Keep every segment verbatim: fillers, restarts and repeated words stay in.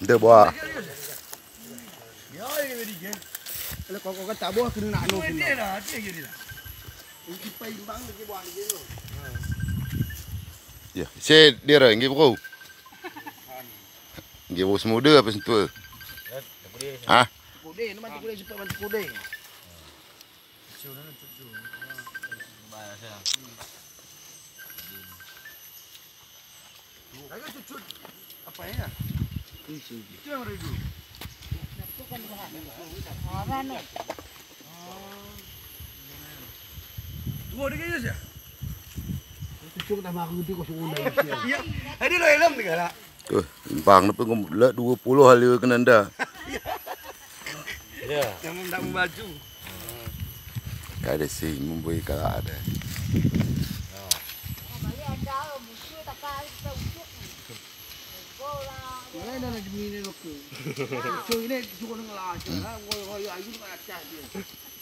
Nte buah. Ya, se dia dah ngi bro. Ngi bro semuda apa sentuh? Ha? Tuh, bang na pun lak dua puluh hari kena nda. Ya. Jangan tak membaju. Kada sih memberi kalau ada.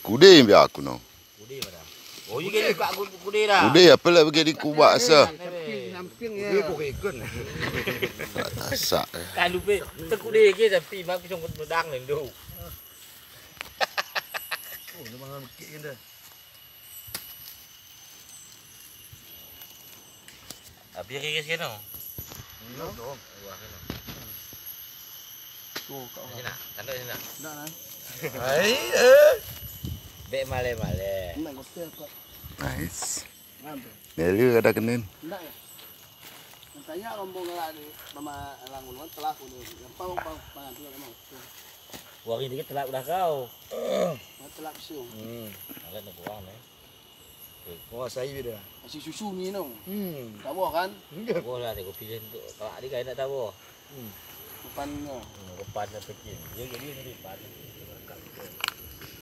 Kude yang biar aku no. Kude pada. Oh, you kena buka kude dah. Kude apa lah bagi di kubak asa. Samping, samping ya. Kude kok ikut. Tak tasak. Kan lupa. Tekude ke tapi mak pisang pedang nendo. Oh, lu mangan bekik kan dah. Habis kira sikit tau. Belum dong. Wah, kena. Tuh, kau. Sini nak. Tanduk sini nak. Nak lah. Hai, eh. Bek malai-malai. Nak kopi apa? Nice. Ngambil. Nelu ada kenen. Nak ya? Tanya rombong galak ni, mama lang ulun telah ulun. Yang pau pau pangan tu memang. Wari ni telah udah kau. Telah siung. Hmm. Agak nak kurang eh. Wah, saya dah. Masih susu ni no. Hmm. Taboh kan? Enggak. Taboh lah, aku pilih untuk kalau ada kain nak taboh. Hmm. Depan no. Hmm, depan dah kecil. Dia jadi ni depan.